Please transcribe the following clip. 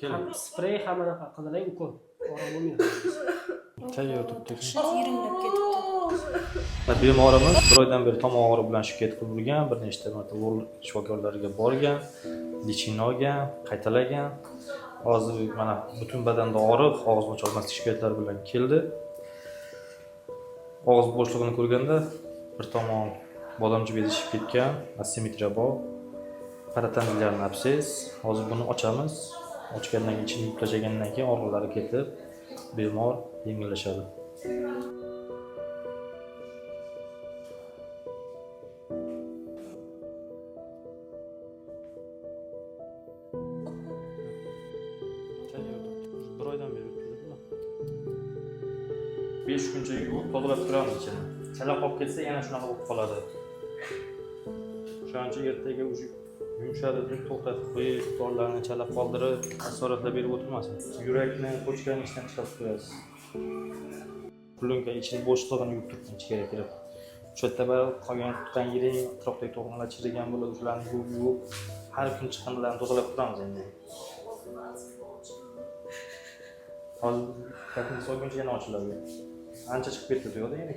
Ham sprey, ham anaqa qildilar, ukol. Og'riq bo'lmaydi. Tayyor turibdi. Dahshat yiringlab ketibdi. Bemorimiz bir oydan beri tomoq og'rig'i bilan shikoyat qilib yurgan, bir nechta marta lor shifokorlariga borgan, lechение olgan, qaytalagan. Hozir mana butun badanda og'riq, og'iz ocholmaslik shikoyatlari bilan keldi. Og'iz bo'shlig'ini ko'rganda bir tomon bodomchi bezi shishib ketgan, asimetriya bor. Paratonzillarni absess. Hozir buni ochamiz. Ochgandan keyin ichini yuvib tashlagandan keyin og'riqlari ketib, bemor yengillashadi. Bir oydan beri o'tkazibmi? 5 kuncha yuvib tozalab turamiz ichini. Chala qolib ketsa yana shunaqa bo'lib qoladi. O'shaning uchun ertaga уже yumshadi deb to'xtatib qo'yib, dorilarni chala qoldirib, asoratlar berib o'tirmasin. Yurakni, pochkani ichidan chiqarib qo'yasiz. Plyonka ichini bo'shlig'ini yuvib turibdi ichkariga kirib. O'sha yerda baribir qolgan qutgan yiring, atrofdagi to'qimalar chirigan bo'ladi, shularni yuvib yuvib, har kun chiqindilarni tozalab turamiz endi. Hozir kafingiz olguncha yana ochiladi. Ancha chiqib ketdi bu yoqda yana.